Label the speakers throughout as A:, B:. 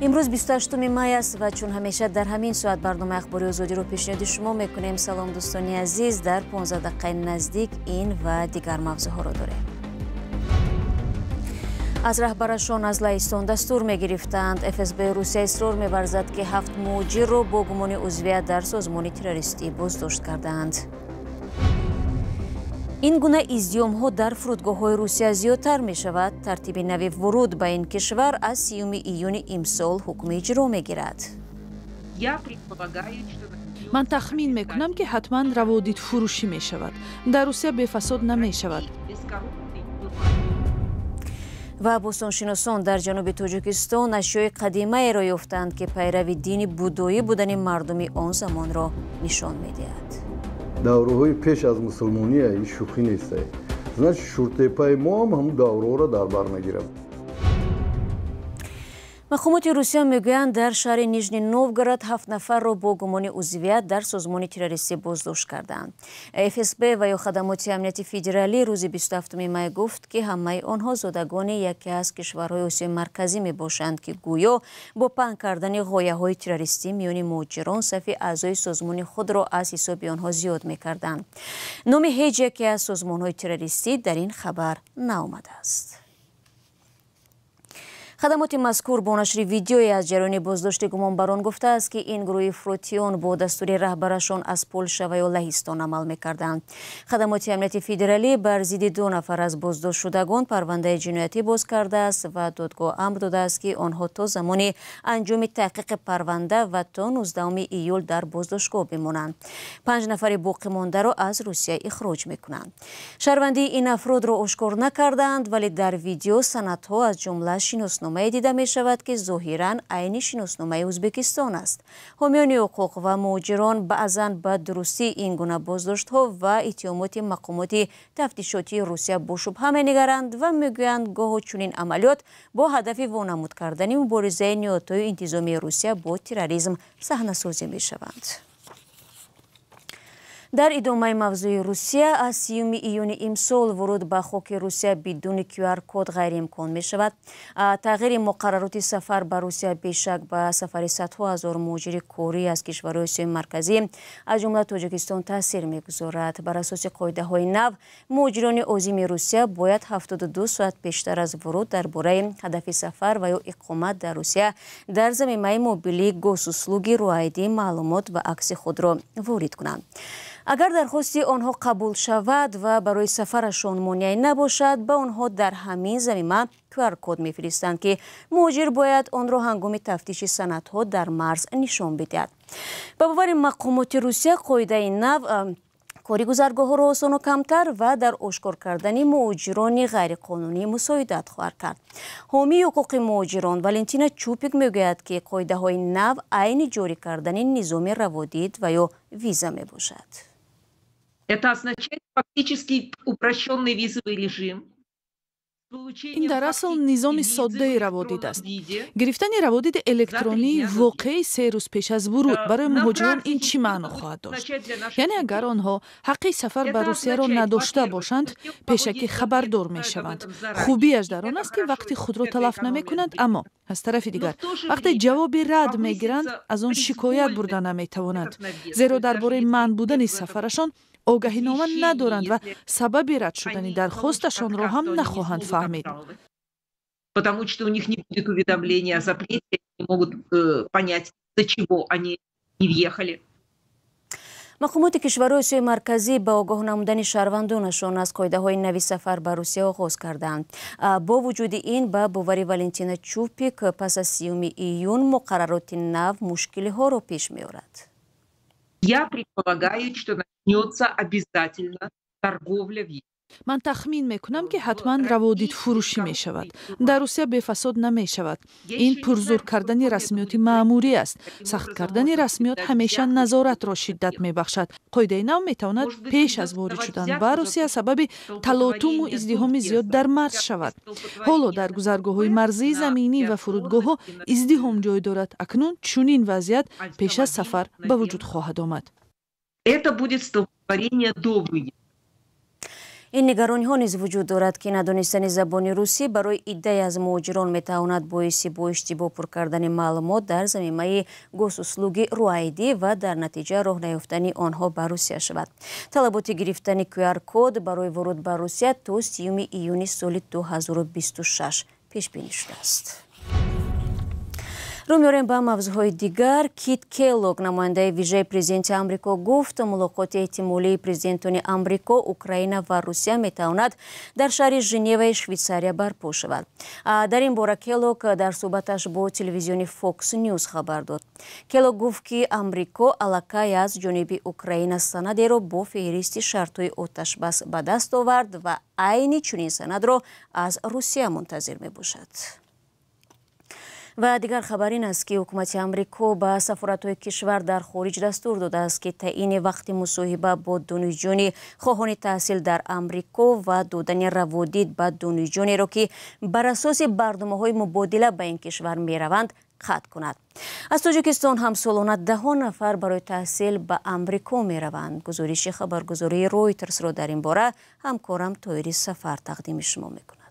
A: Имрӯз 28 май аст ва чун ҳамеша дар ҳамин соат барномаи Ахбори Озодиро пешниҳоди шумо мекунем. Салом, дӯстони азиз. Дар 15 дақиқаи наздик ин ва дигар мавзӯъҳоро дорем. Аз раҳбарашон аз Лаҳистон дастур мегирифтанд. ФСБ Русия исрор меварзад, ки ҳафт муҳоҷирро бо гумони узвият дар созмони террористӣ боздошт кардаанд. Ин гуна издиҳомҳо дар фурудгоҳҳои Русия зиёдтар мешавад. Тартиби нави вуруд ба ин кишвар аз 30 июни имсол ҳукми иҷро мегирад.
B: Ман тахмин мекунам, ки ҳатман раводидфурӯшӣ мешавад. Дар Русия бефасод намешавад.
A: Ва бостоншиносон дар ҷануби Тоҷикистон ашёи қадимаеро ёфтанд, ки пайрави дини будоӣ будани мардуми он замонро нишон медиҳад.
C: Давраҳои пеш аз мусулмония, ин шӯхӣ нест. Значит, Шӯртеппаи мо ҳам ҳамун давраҳоро дар бар мегирад.
A: Мақомоти Русия мегӯянд, дар шаҳри Нижний Новгород ҳафт нафарро бо гумони узвият дар созмони террористӣ боздошт карданд. ФСБ ва ё Хадамоти амнияти федералӣ рӯзи 27 май гуфт, ки ҳамаи онҳо зодагони яке аз кишварҳои Осиёи Марказӣ мебошанд, ки гӯё бо паҳн кардани ғояҳои террористӣ миёни муҳоҷирон сафи аъзои созмони худро аз ҳисоби онҳо зиёд мекарданд. Номи ҳеҷ яке аз созмонҳои террористӣ дар ин хабар наомадааст. Хадамоти мазкур бо нашри видеое аз ҷараёни боздошти гумонбарон гуфтааст, ки ин гурӯҳи ифротиён бо дастури раҳбарашон аз Полша ва ё Лаҳистон амал мекарданд. Хадамоти амнияти федералӣ бар зидди ду нафар аз боздоштшудагон парвандаи ҷиноятӣ боз кардааст ва додгоҳ амр додааст, ки онҳо то замони анҷоми таҳқиқи парванда ва то 19 июл дар боздоштгоҳ бимонанд. Панҷ нафари боқимондаро аз Русия ихроҷ мекунанд. Шаҳрвандии ин афродро ошкор накардаанд, вале дар видео санадҳо, аз ҷумла шиносномае дида мешавад, ки зоҳиран айни шиносномаи Ӯзбекистон аст. Ҳомиёни ҳуқуқ ва муҳоҷирон баъзан ба дурустии ин гуна боздоштҳо ва иттиҳомоти мақомоти тафтишотии Русия бо шубҳа менигаранд ва мегӯянд, гоҳо чунин амалиёт бо ҳадафи вонамуд кардани муборизаи ниҳодҳои интизомии Русия бо терроризм саҳнасозӣ мешаванд. Дар идомаи мавзӯи Русия, аз 30 июни имсол вуруд ба хоки Русия бидуни QR-код ғайриимкон мешавад. Тағйири муқаррароти сафар ба Русия бешак ба сафари садҳо ҳазор муҳоҷири корӣ аз кишварҳои Осиёи Марказӣ, аз ҷумла Тоҷикистон, таъсир мегузорад. Бар асоси қоидаҳои нав, муҳоҷирони озими Русия бояд 72 соат пештар аз вуруд дар бораи ҳадафи сафар ва ё иқомат дар Русия дар замимаи мобилии Госуслуги RuID маълумот ва акси худро ворид кунанд. Агар дархости онҳо қабул шавад ва барои сафарашон монеае набошад, ба онҳо дар ҳамин замима QR-код мефиристанд, ки муҳоҷир бояд онро ҳангоми тафтиши санадҳо дар марз нишон бидиҳад. Ба бовари мақомоти Русия, қоидаи нав кори гузаргоҳҳоро осону камтар ва дар ошкор кардани муҳоҷирони ғайриқонунӣ мусоидат хоҳад кард. Ҳомии ҳуқуқи муҳоҷирон Валентина Чупик мегӯяд, ки қоидаҳои нав айни ҷорӣ кардани низоми раводид ва ё виза мебошад.
D: Это означает фактически упрощенный визовый режим.
B: Ин дар асл низоми соддаи раводид аст, гирифтани раводиди электронии воқеӣ 3 рӯз пеш аз вуруд. Барои муҳоҷирон ин чӣ маъно хоҳад дошт? Яъне агар онҳо ҳаққи сафар ба Русияро надошта бошанд, пешакӣ хабардор мешаванд. Хубиаш дар он аст, ки вақти худро талаф намекунанд, аммо аз тарафи дигар, вақте ҷавоби рад мегиранд, аз он шикоят бурда наметавонанд, зеро дар бораи манъ будани сафарашон огаҳинома надоранд ва сабаби рад шудани дархосташонро ҳам нахоҳанд фаҳмид.
D: Потому что у них не будет уведомления о запрете, не могут понять, из-за чего они не въехали.
A: Мақомоти кишварҳои Осиёи Марказӣ ба огоҳ намудани шаҳрвандонашон аз қоидаҳои нави сафар ба Русия оғоз карданд. Бо вуҷуди ин, ба бовари Валентина Чупик, пас аз 30 июн муқаррароти нав мушкилиҳоро пеш меорад.
D: Я предполагаю, что начнется обязательно торговля визами.
B: Ман тахмин мекунам, ки ҳатман раводидфурӯшӣ мешавад. Дар Русия бефасод намешавад. Ин пурзур кардани расмиёти маъмурӣ аст. Сахт кардани расмиёт ҳамеша назоратро шиддат мебахшад. Қоидаи нав метавонад пеш аз ворид шудан ба Русия сабаби талотуму издиҳоми зиёд дар марз шавад. Ҳоло дар гузаргоҳҳои марзии заминӣ ва фурудгоҳҳо издиҳом ҷой дорад. Акнун чунин вазъият пеш аз сафар ба вуҷуд хоҳад омад.
D: Это будет столпотворение до выезда.
A: Ин нигарониҳо низ вуҷуд дорад, ки надонистани забони русӣ барои иддае аз муҳоҷирон метавонад боиси бо иштибоҳ пур кардани маълумот дар замимаи Госуслуги RuID ва дар натиҷа роҳ наёфтани онҳо ба Русия шавад. Талаботи гирифтани QR-код барои воруд ба Русия то 30 июни соли 2026 пешбинӣ шудааст. Рӯ меорем ба мавзӯъҳои дигар. Кит Келлог, намояндаи вижаи президенти Амрико, гуфт, мулоқоти эҳтимолии президентони Амрико, Украина ва Русия метавонад дар шаҳри Женеваи Швейтсария барпо шавад. Дар ин бора Келлог дар суҳбаташ бо телевизиони Fox News хабар дод. Келлог гуфт, ки Амрико аллакай аз ҷониби Украина санадеро бо феҳристи шартҳои оташбас ба даст овард ва айни чунин санадро аз Русия мунтазир мебошад. Ва дигар хабар ин аст, ки ҳукумати Амрико ба сафоратҳои кишвар дар хориҷ дастур додааст, ки таъини вақти мусоҳиба бо донишҷӯёни хоҳони таҳсил дар Амрико ва додани раводид ба донишҷӯёнеро, ки бар асоси барномаҳои мубодила ба ин кишвар мераванд, қатъ кунад. Аз Тоҷикистон ҳам солона даҳо нафар барои таҳсил ба Амрико мераванд. Гузориши хабаргузории Ройтерсро дар ин бора ҳамкорам Тоири Сафар тақдими шумо мекунад.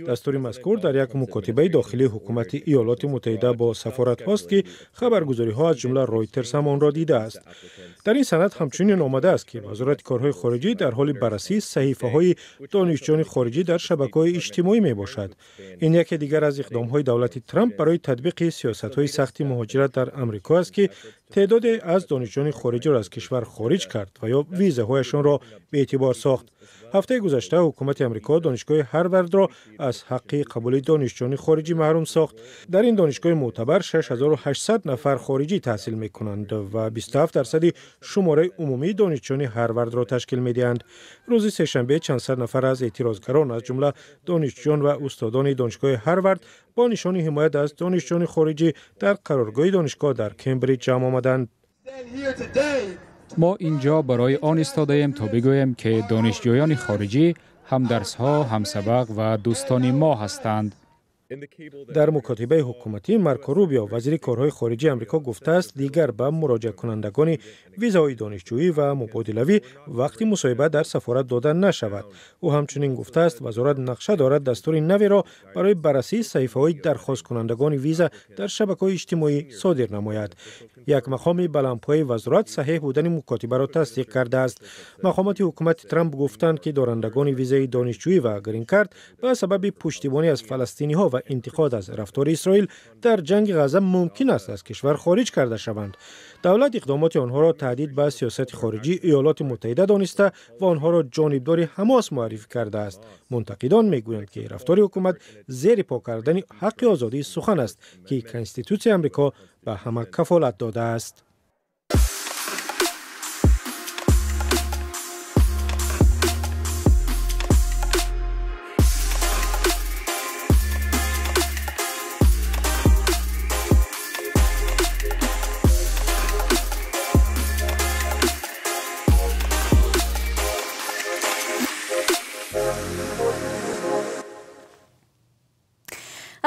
E: Дастури мазкур дар як мукотибаи дохилии ҳукумати Иёлоти Муттаҳида бо сафоратҳост, ки хабаргузориҳо аз ҷумла Ройтерс ҳам онро дидааст. Дар ин санад ҳамчунин омадааст, ки Вазорати корҳои хориҷӣ дар ҳоли баррасии саҳифаҳои донишҷӯёни хориҷӣ дар шабакаҳои иҷтимоӣ мебошад. Ин яке дигар аз иқдомҳои давлати Трамп барои татбиқи сиёсатҳои сахти муҳоҷират дар Амрико аст, ки теъдоде аз донишҷӯёни хориҷиро аз кишвар хориҷ кард ва ё визаҳояшонро беэътибор сохт. Ҳафтаи гузашта ҳукумати Амрико донишгоҳи Ҳарвардро аз ҳаққи қабули донишҷӯёни хориҷӣ маҳрум сохт. Дар ин донишгоҳи мӯътабар 6800 нафар хориҷӣ таҳсил мекунанд ва 27% шумораи умумии донишҷӯёни Ҳарвардро ташкил медиҳанд. Рӯзи сешанбе чанд сад нафар аз эътирозгарон, аз ҷумла донишҷӯён ва устодони донишгоҳи Ҳарвард, бо нишони ҳимоят аз донишҷӯёни хориҷӣ дар қароргоҳи донишгоҳ дар Кембриҷ ҷамъ омаданд.
F: Мо инҷо барои он истодаем, то бигӯем, ки донишҷӯёни хориҷӣ ҳамдарсҳо, ҳамсабақ ва дӯстони мо ҳастанд.
E: Дар мукотибаи ҳукуматӣ Марко Рубио, вазири корҳои хориҷии Амрико, гуфтааст, дигар ба муроҷиаткунандагони визаҳои донишҷӯӣ ва мубодилавӣ вақти мусоҳиба дар сафорат дода нашавад. Ӯ ҳамчунин гуфтааст, вазорат нақша дорад дастури наверо барои баррасии саҳифаҳои дархосткунандагони виза дар шабакаҳои иҷтимоӣ содир намояд. Як мақоми баландпояи вазорат саҳеҳ будани мукотибаро тасдиқ кардааст. Мақомоти ҳукумати Трамп гуфтанд, ки дорандагони визаи донишҷӯӣ ва грин-карт ба сабаби пуштибонӣ аз фаластиниҳо ва интиқод аз рафтори Исроил дар ҷанги Ғаза мумкин аст аз кишвар хориҷ карда шаванд. Давлат иқдомоти онҳоро таҳдид ба сиёсати хориҷии Иёлоти Муттаҳида дониста ва онҳоро ҷонибдори Ҳамос муаррифӣ кардааст. Мунтақидон мегӯянд, ки рафтори ҳукумат зери по кардани ҳаққи озодии сухан аст, ки Конститутсияи Амрико ба ҳама кафолат додааст.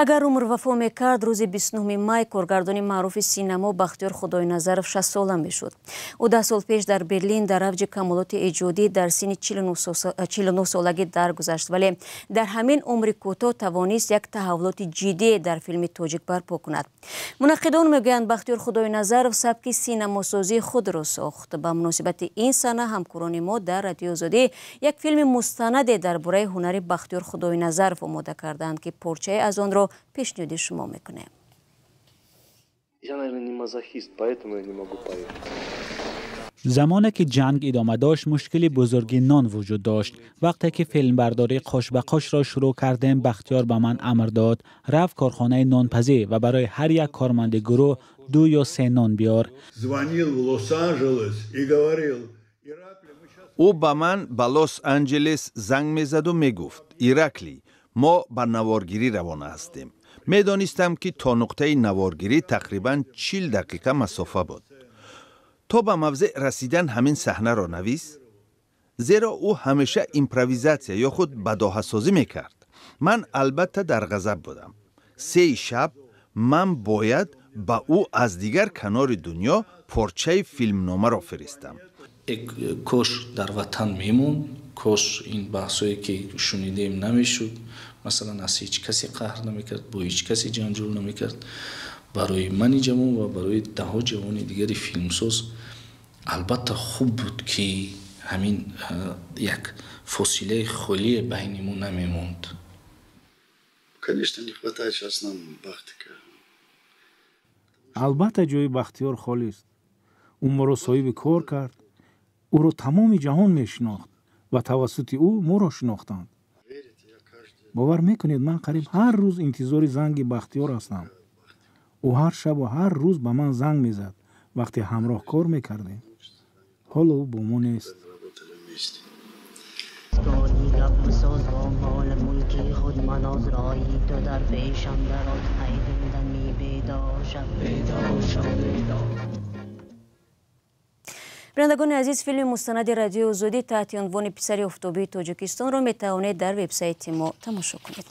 A: Агар умр вафо мекард, рӯзи 29 май коргардони маъруфи синамо Бахтиёр Худойназаров 6 сола мешуд. Ӯ 10 сол пеш дар Берлин дар авҷи камолоти эҷодӣ дар синни 49 солагӣ даргузашт, вале дар ҳамин умри кӯтоҳ тавонист як таҳаввулоти ҷиддие дар филми тоҷик барпо кунад. Мунаққидон мегӯянд, Бахтиёр Худойназаров сабки синамосозии худро сохт. Ба муносибати ин сана ҳамкорони мо дар Радиои Озодӣ як филми мустанаде дар бораи ҳунари Бахтиёр Худойназаров омода карданд, ки порчае аз онро пешниҳоди шумо мекунем.
G: Я, наверное, не мазохист, поэтому я не могу поехать.
H: Замоне ки ҷанг идома дошт, мушкили бузурги нон вуҷуд дошт. Вақте ки филмбардории қош ба қошро шурӯъ кардем, Бахтиёр ба ман амр дод: рафт корхонаи нонпазӣ ва барои ҳар як корманди гурӯҳ 2 ё 3 нон биёр.
C: Звонил в Лос-Анджелес и говорил:
I: Ӯ ба ман ба Лос-Анҷелес занг мезаду мегуфт: «Ираклий, мо ба наворгирӣ равона ҳастем». Медонистам, ки то нуқтаи наворгирӣ тақрибан 40 дақиқа масофа буд. То ба мавзеъ расидан ҳамин саҳнаро навис, зеро ӯ ҳамеша импровизатсия ё худ бадоҳасозӣ мекард. Ман албатта дар ғазаб будам. 3 шаб ман бояд ба ӯ аз дигар канори дунё порчаи филмномаро фиристам.
J: Кош дар ватан мемонд, кош ин баҳсое ки шунидем намешуд. Масалан, аз ҳеҷ касе қаҳр намекард, бо ҳеҷ касе ҷанҷол намекард. Барои мани ҷавон ва барои даҳҳо ҷавони дигари филмсоз албатта хуб буд, ки ҳамин як фосилаи холие байни мо намемонд.
K: Конечно, не хватает сейчас нам Бахтика.
L: Албатта, ҷои Бахтиёр холист. Ӯ моро соҳиби кор кард, ӯро тамоми ҷаҳон мешинохт ва тавассути ӯ моро шинохтанд. Бовар мекунед, ман қариб ҳар рӯз интизори занги Бахтиёр ҳастам. Ӯ ҳар шабу ҳар рӯз ба ман занг мезад, вақте ҳамроҳ кор мекардем. Ҳоло ӯ бо мо нест.
A: Бинандагони азиз, филми мустанади Радиои Озодӣ таҳти унвони «Писари офтобии Тоҷикистонро» метавонед дар вебсайти мо тамошо кунед.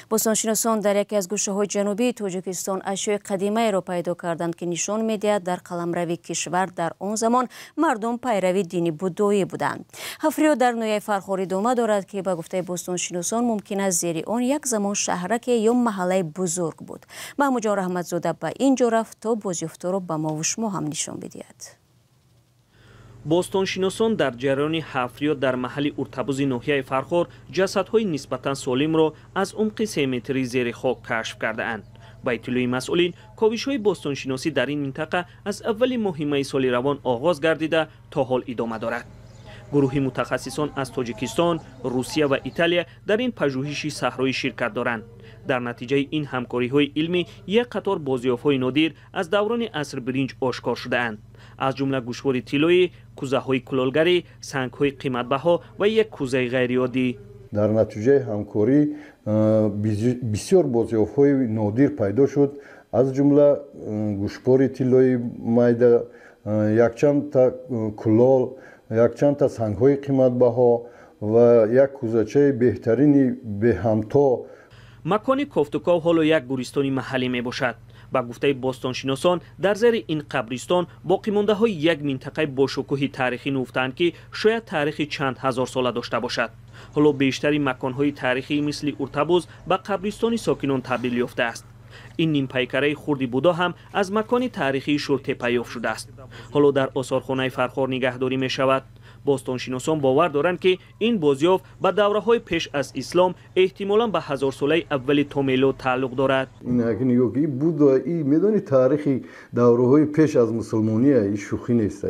A: Бостоншиносон дар яке аз гӯшаҳои ҷанубии Тоҷикистон ашёи қадимаеро пайдо карданд, ки нишон медиҳад, дар қаламрави кишвар дар он замон мардум пайрави дини буддоӣ буданд. Ҳафриё дар ноҳияи Фархор идома дорад, ки ба гуфтаи бостоншиносон мумкин аст зери он як замон шаҳраке ё маҳаллаи бузург буд. Маҳмудҷон Раҳматзода ба ин ҷо рафт, то бозёфтҳоро ба мову шумо ҳам нишон бидиҳад.
M: Бостоншиносон дар ҷараёни ҳафриёт дар маҳалли Уртабузи ноҳияи Фархор ҷасадҳои нисбатан солимро аз умқи 3 метрии зери хок кашф кардаанд. Ба иттилои масъулин, ковишҳои бостоншиносӣ дар ин минтақа аз аввали моҳи майи соли равон оғоз гардида, то ҳол идома дорад. Гурӯҳи мутахассисон аз Тоҷикистон, Русия ва Италия дар ин пажӯҳиши саҳроӣ ширкат доранд. Дар натиҷаи ин ҳамкориҳои илмӣ як қатор бозёфтҳои нодир аз даврони асри биринҷ ошкор шудаанд, аз ҷумла гӯшвори тиллоӣ, кӯзаҳои кулолгарӣ, сангҳои қиматбаҳо ва як кӯзаи ғайриоддӣ.
C: Дар натиҷаи ҳамкорӣ бисёр бозёфтҳои нодир пайдо шуд, аз ҷумла гӯшпори тиллои майда, якчандта кулол, якчандта сангҳои қиматбаҳо ва як кӯзачаи беҳтарини беҳамто.
M: Макони кофтуков ҳоло як гӯристони маҳаллӣ мебошад. Ба гуфтаи бостоншиносон, дар зери ин қабристон боқимондаҳои як минтақаи бошукӯҳи таърихӣ нуфтаанд, ки шояд таърихи чанд ҳазорсола дошта бошад. Ҳоло бештари маконҳои таърихии мисли Уртабуз ба қабристони сокинон табдил ёфтааст. Ин нимпайкараи хурди Будо ҳам аз макони таърихии Шуртепа ёфт шудааст, ҳоло дар осорхонаи Фархор нигаҳдорӣ мешавад. Бостоншиносон бовар доранд, ки ин бозёфт ба давраҳои пеш аз ислом, эҳтимолан ба ҳазорсолаи аввали то мелод тааллуқ дорад.
C: Будо медони, таърихи давраҳои пеш аз мусулмония, и шӯхӣ нест.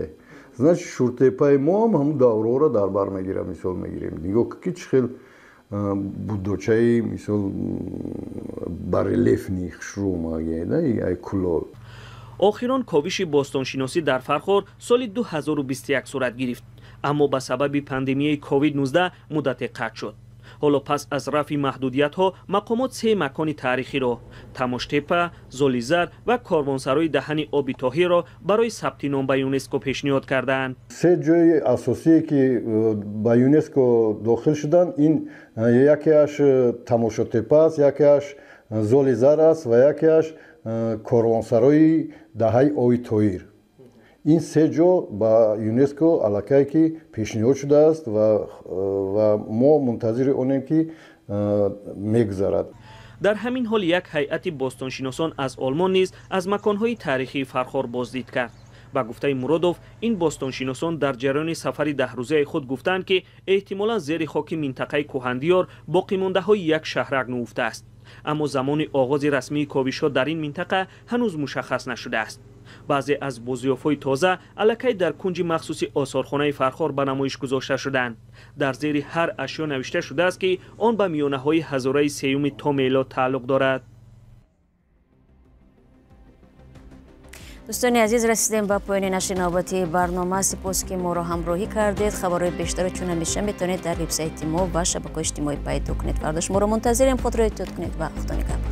C: Значит, Шуртепаи мо ҳам ҳамун давраҳоро дар бар мегирад. Мисол мегирем, нигоҳ, ки чӣ хел буддочаи, мисол, барельефный хушрӯ ай кулол.
M: Охирон ковиши бостоншиносӣ дар Фархор соли 2021 сурат гирифт, аммо ба сабаби пандемияи COVID-19 муддате қатъ шуд. Ҳоло пас аз рафъи маҳдудиятҳо мақомот се макони таърихиро, Тамоштепа, Золизар ва корвонсарои даҳани оби Тоҳирро, барои сабти ном ба ЮНЕСКО пешниҳод кардаанд.
C: Се ҷои асосие, ки ба ЮНЕСКО дохил шуданд, ин якеаш Тамошотепа аст, якеаш Золизар аст ва якеаш корвонсарои даҳаи оби Тоҳир. Ин се ҷо ба ЮНЕСКО аллакай ки пешниҳод шудааст ва мо мунтазири онем, ки мегузарад.
M: Дар ҳамин ҳол як ҳайати бостоншиносон аз Олмон низ аз маконҳои таърихии Фархор боздид кард. Ба гуфтаи Муродов, ин бостоншиносон дар ҷараёни сафари 10 рӯзаи худ гуфтанд, ки эҳтимолан зери хоки минтақаи Кӯҳандиёр боқимондаҳои як шаҳрак нуфтааст, аммо замони оғози расмии ковишҳо дар ин минтақа ҳанӯз мушаххас нашудааст. Баъзе аз бозёфтҳои тоза аллакай дар кунҷи махсуси осорхонаи Фархор ба намоиш гузошта шудаанд. Дар зери ҳар ашё навишта шудааст, ки он ба миёнаҳои ҳазораи сеюми то мелод тааллуқ дорад.
A: Дӯстони азиз, расидем ба поёни нашри навбатии барнома. Сипос, ки моро ҳамроҳӣ кардед. Хабарҳои бештарро, чун ҳамеша, метавонед дар вебсайти мо ва шабакаҳои иҷтимоӣ пайдо кунед. Фардо шуморо мунтазирем. Худро эҳтиёт кунед ва Худо нигаҳбон.